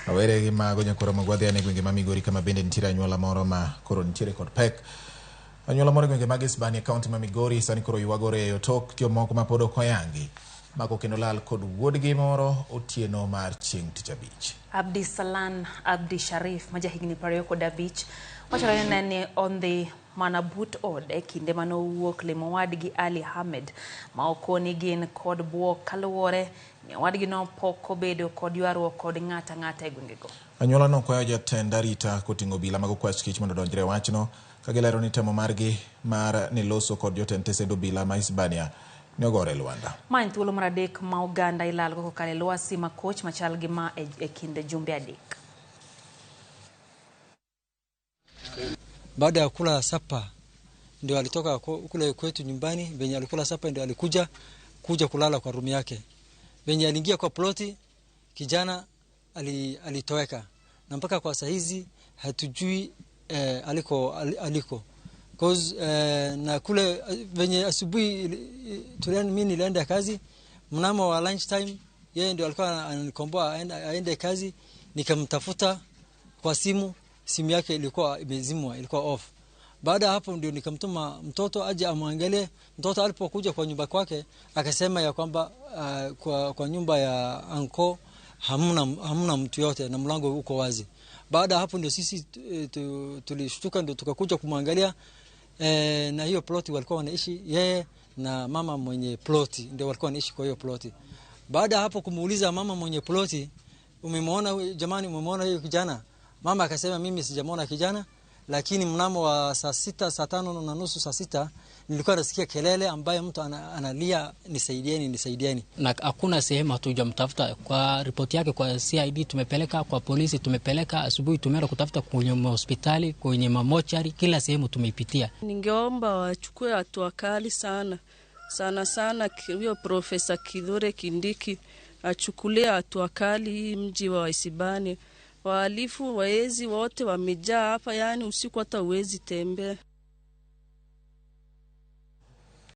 Awere gi mago nyakoro mogwadhi ane gwenge ma Migori kama bende nitiere anyuola moro ma koro nitiere kod pek. Anyuola moro e gwenge mag Isbania kaunti ma Migori sani koro ywago reyo tok jomoko ma pod ok oyangi mako kendo lal kod wuodgi moro otieno mar chieng' tich abich. Abdi Salan Abdi Sharif ma jahigni 25 wachore ni ne ondhi mana but ode kinde mane owuok limo owadgi Ali Ahmed ma okoni gin kod buok kaluwore ni owadgino pok obedo kod ywaruok kod ng'ato ang'ata e gwengego. Anyuola no kwayo jatend arita koting'o obila mag okwach kich mondo odonjre e wachno ka gilero ni temo margi mar ni loso kod jotend tesend obila ma Isbania ne ogore e lwanda. Ma en thuolo mar adek ma oganda ilalgo kokalo e lwasi makoch machal gi ma e kind jumbe adek. Baada ya kula sapa ndio alitoka kule kwetu nyumbani, venye alikula sapa ndio alikuja kuja kulala kwa room yake. Venye aliingia kwa ploti, kijana alitoweka, na mpaka kwa saa hizi hatujui aliko. Cause na kule venye asubuhi mimi nilienda kazi mnamo wa lunch time, yeye ndio alikuwa ananikomboa aende kazi, nikamtafuta kwa simu, simu yake ilikuwa imezimwa, ilikuwa off. Baada hapo ndio nikamtuma mtoto aje amwangalie. Mtoto alipokuja kwa nyumba kwake akasema ya kwamba kwa nyumba ya anko hamna mtu yote na mlango uko wazi. Baada hapo ndio sisi tulishtuka, ndio tukakuja kumwangalia na hiyo ploti walikuwa wanaishi yeye na mama mwenye ploti, ndio walikuwa wanaishi kwa hiyo ploti. Baada hapo kumuuliza mama mwenye ploti, umemwona jamani, umemwona hiyo kijana? Mama akasema mimi sijamwona kijana, lakini mnamo wa saa sita, saa tano na nusu, saa sita nilikuwa nasikia kelele ambaye mtu analia nisaidieni, nisaidieni. Na hakuna sehemu hatujamtafuta. Kwa ripoti yake kwa CID tumepeleka, kwa polisi tumepeleka, asubuhi tumeenda kutafuta kwenye hospitali, kwenye mamochari, kila sehemu tumeipitia. Ningeomba wachukue hatua kali sana sana sana, huyo Profesa Kithure Kindiki achukulie hatua kali hii mji wa Isibani. Wahalifu waezi wote wamejaa hapa, yani usiku hata huwezi tembea.